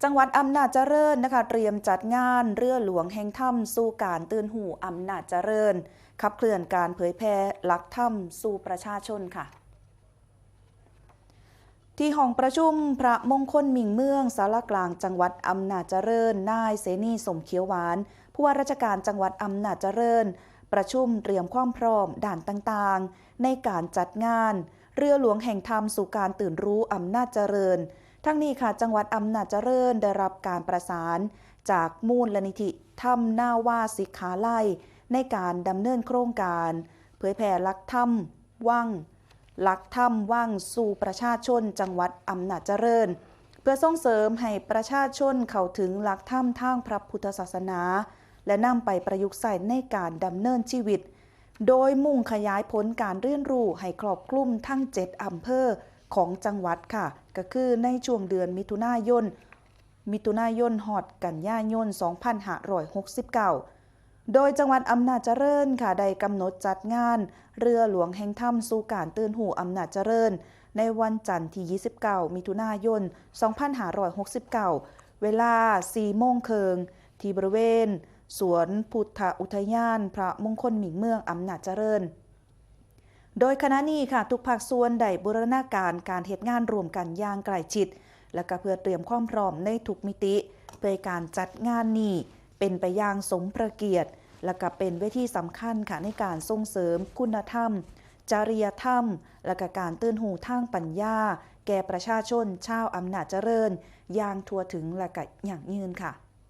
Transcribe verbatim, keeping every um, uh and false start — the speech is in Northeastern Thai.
จังหวัดอำนาจเจริญนะคะ เตรียมจัดงานเรือหลวงแห่งธรรมสู่การตื่นรู้อำนาจเจริญ ขับเคลื่อนการเผยแผ่หลักธรรมสู่ประชาชนค่ะ ที่ห้องประชุมพระมงคลมิ่งเมือง ศาลากลางจังหวัดอำนาจเจริญ นายเสนี สมเขียวหวาน ผู้ว่าราชการจังหวัดอำนาจเจริญ ประชุมเตรียมความพร้อมด้านต่างๆ ในการจัดงานเรือหลวงแห่งธรรมสู่การตื่นรู้อำนาจเจริญ ทั้งนี้ค่ะ จังหวัดอำนาจเจริญได้รับการประสานจากมูลนิธิธรรมนาวาสิกขาลัย ในการดำเนินโครงการเผยแผ่หลักธรรมวัง หลักธรรมวังสู่ประชาชนจังหวัดอำนาจเจริญ เพื่อส่งเสริมให้ประชาชนเข้าถึงหลักธรรมทางพระพุทธศาสนา และนำไปประยุกต์ใช้ในการดำเนินชีวิต โดยมุ่งขยายผลการเรียนรู้ให้ครอบคลุมทั้งเจ็ดอำเภอของจังหวัดค่ะ ก็คือในช่วงเดือนมิถุนายน มิถุนายนฮอดกันยายน สองพันห้าร้อยหกสิบเก้า โดยจังหวัดอำนาจเจริญค่ะ ได้กำหนดจัดงานเรือหลวงแห่งธรรมสู่การตื่นรู้อำนาจเจริญ ในวันจันทร์ที่ ยี่สิบเก้า มิถุนายน สองพันห้าร้อยหกสิบเก้า เวลา สี่โมงครึ่ง ที่บริเวณสวนพุทธอุทยานพระมงคลมิ่งเมืองอำนาจเจริญ โดยขณะนี้ค่ะ ทุกภาคส่วนได้บูรณาการการเฮ็ดงานร่วมกันอย่างใกล้ชิด และก็เพื่อเตรียมความพร้อมในทุกมิติ เพื่อให้การจัดงานนี้เป็นไปอย่างสมพระเกียรติ และก็เป็นเวทีสำคัญค่ะ ในการส่งเสริมคุณธรรม จริยธรรม และก็การตื่นรู้ทางปัญญา แก่ประชาชนชาวอำนาจเจริญ อย่างทั่วถึงและก็ยั่งยืนค่ะ